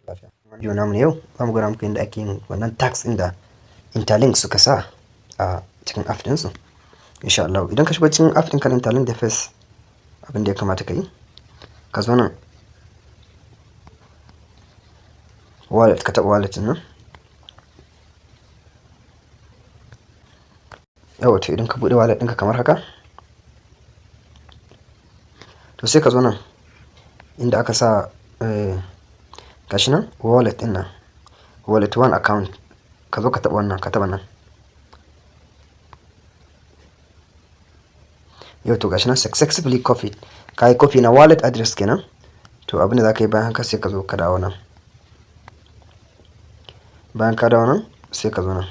Lafiya. Yau namu yau za mu gwada muku yadda ake yin wannan task ɗin da Interlink suka sa a cikin app ɗinsu. Insha Allah idan ka shigo cikin app ɗinka na Interlink, da first abin da ya kamata ka yi, ka zo nan wallet, ka taɓa wallet ɗin nan. Yawwa, to idan ka buɗe wallet ɗinka kamar haka, to sai ka zo nan inda aka sa gashi nan wallet ɗin nan, wallet one account, ka zo ka taɓa wannan, ka taɓa nan. Yau to gashi nan successfully copied. Ka yi copy na wallet address kenan. To abin da za ka yi bayan haka, sai ka zo ka dawo nan. Bayan ka dawo nan, sai ka zo nan.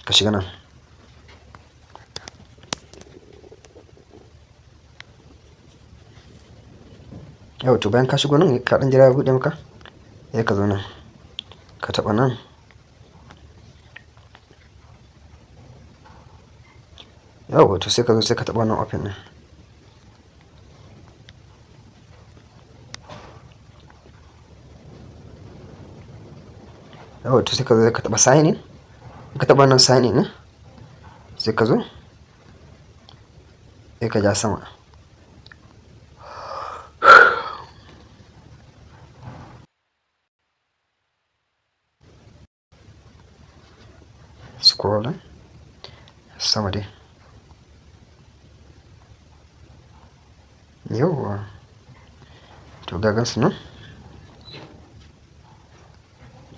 Ka shiga nan. Yau to bayan ka shigo nan, ka ɗan jira ya buɗe maka, sai ka zo nan. Ka taɓa nan. Yauwa, to sai ka zo sai ka taɓa wannan open ɗin. Yauwa, to sai ka zo ka taɓa sign in. Ka taɓa wannan sign in ɗin, sai ka zo sai ka ja sama. Scrolling sama dai. Yauwa. To ga gansu nan.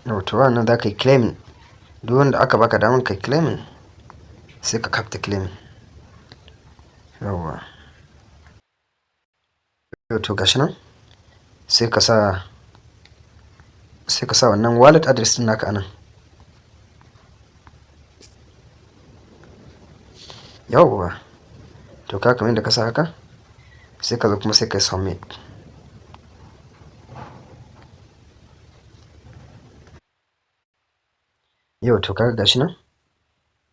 Yauwa, to wannan za ka yi claiming. Duk wanda aka baka daman ka yi claiming, sai ka kafta claiming. Yauwa. Yau to gashi nan, sai ka sa wannan wallet address ɗin naka a nan. Yauwa. To ka kamar yadda ka sa haka, sai ka zo kuma sai ka yi submit. Yau to kaga gashi nan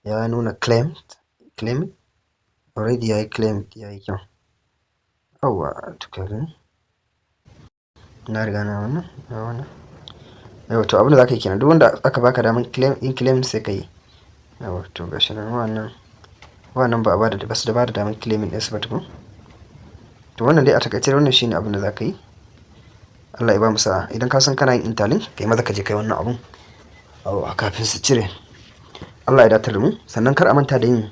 ya nuna claimed, claimed already, yayi claimed, yayi kyau. Yauwa, to ka gani na riga na wannan, na wannan. Yauwa, to abin da zaka yi kenan, duk wanda aka baka daman claim in claim, sai ka yi. Yauwa, to gashi nan wannan ba a bada, ba su da bada daman claiming ɗinsu ba tukun. To wannan dai a takaice wannan shine abin da zaka yi. Allah ya bamu sa'a. Idan ka san kana yin Interlink, kai maza ka je kai wannan abun. Yauwa, kafin su cire. Allah ya datar da mu. Sannan kar a manta da yin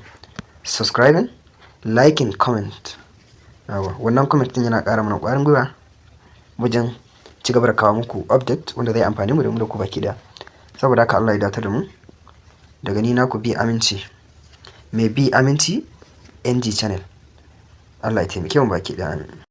subscribing, liking, comment. Yauwa, wannan comment ɗin yana ƙara mana ƙwarin gwiwa wajen ci gaba da kawo muku update wanda zai amfane mu da ku baki ɗaya. Saboda haka Allah ya datar da mu. Daga ni naku bi Aminci. Mai bi Aminci NG Channel. Allah ya taimake mu baki ɗaya. Amin.